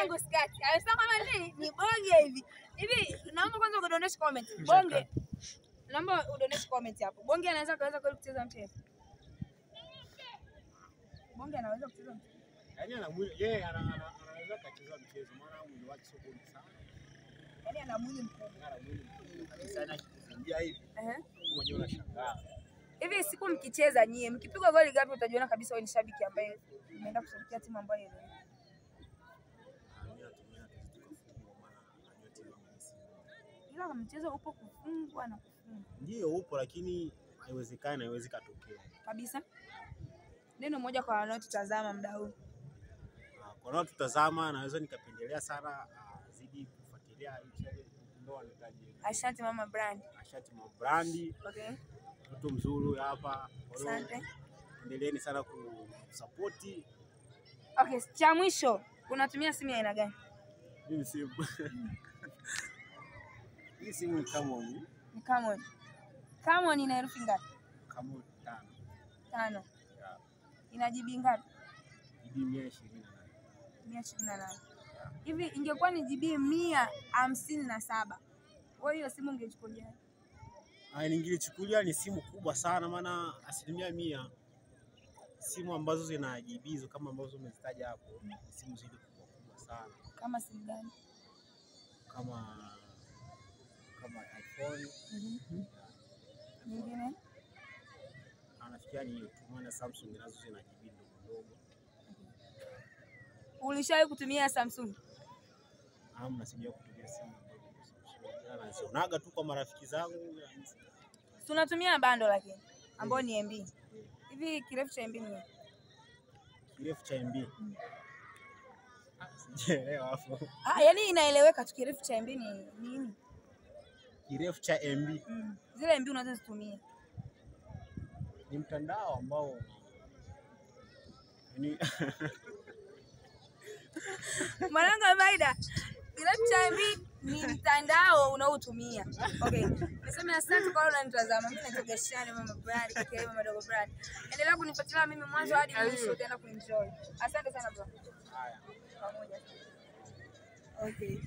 Mwanangu skati. Amesema kama nini? Ni bonge hivi. Hivi naomba kwanza udondoshe comment. Bonge. Naomba udondoshe comment hapo. Bonge anaweza kaweza kweli kucheza mchezo? Bonge anaweza kucheza mchezo. Yaani ana mwili, yeye anaweza kucheza mchezo maana mwili wake sio bonge sana. Yaani ana mwili mkubwa. Ana mwili mkubwa kabisa na akikimbia hivi. Mwenyewe unashangaa. Hivi siku mkicheza nyie, mkipigwa goli gapi utajiona kabisa wewe ni shabiki ambaye umeenda kushabikia timu ambayo ile. Ila mchezo upo kufungwa na kufunga. Ndio upo lakini haiwezekani, haiwezi katokea. Kabisa. Neno moja kwa wanaotutazama muda huu. Kwa wanaotutazama naweza nikapendelea sana zidi kufuatilia hii channel ndio wanahitaji. Ashanti Mama Brand. Ashanti Mama Brand. Okay. Mtu mzuri hapa. Asante. Endeleeni sana kusupport. Okay, cha mwisho unatumia simu ya aina gani? Mimi simu. Hii simu ni Camon. Ni Camon. Camon ina herufi ngapi? Camon 5. 5. Yeah. Ina GB ngapi? GB 128. 128. Hivi ingekuwa ni GB 157. Wewe hiyo simu ungechukulia? Ningelichukulia ni simu kubwa sana maana 100% simu ambazo zina GB hizo kama ambazo umezitaja hapo ni simu zile kubwa kubwa sana. Kama simu gani? Kama iPhone. Nyingine? Nafikiria ni hiyo tu maana Samsung nazo zina GB ndogo ndogo. Ulishawahi kutumia Samsung? Hamna, sijawahi kutumia simu. Nazionaga tu kwa marafiki zangu. Tunatumia bando lakini ambao ni MB. Hivi kirefu cha MB ni? Kirefu cha MB. Sijaelewa hapo. Yaani inaeleweka tu kirefu cha MB ni nini? Kirefu cha MB. Zile MB unazozitumia ni mtandao ambao ni Mwanangu Maida, kirefu cha MB ni mtandao unaotumia. Okay. Niseme asante kwa wale wananitazama. Mimi naitwa Gashani Mama Brand, kaka Mama Dogo Brand. Endelea kunifuatilia mimi mwanzo hadi mwisho utaenda kuenjoy. Asante sana bro. Haya. Pamoja. Okay.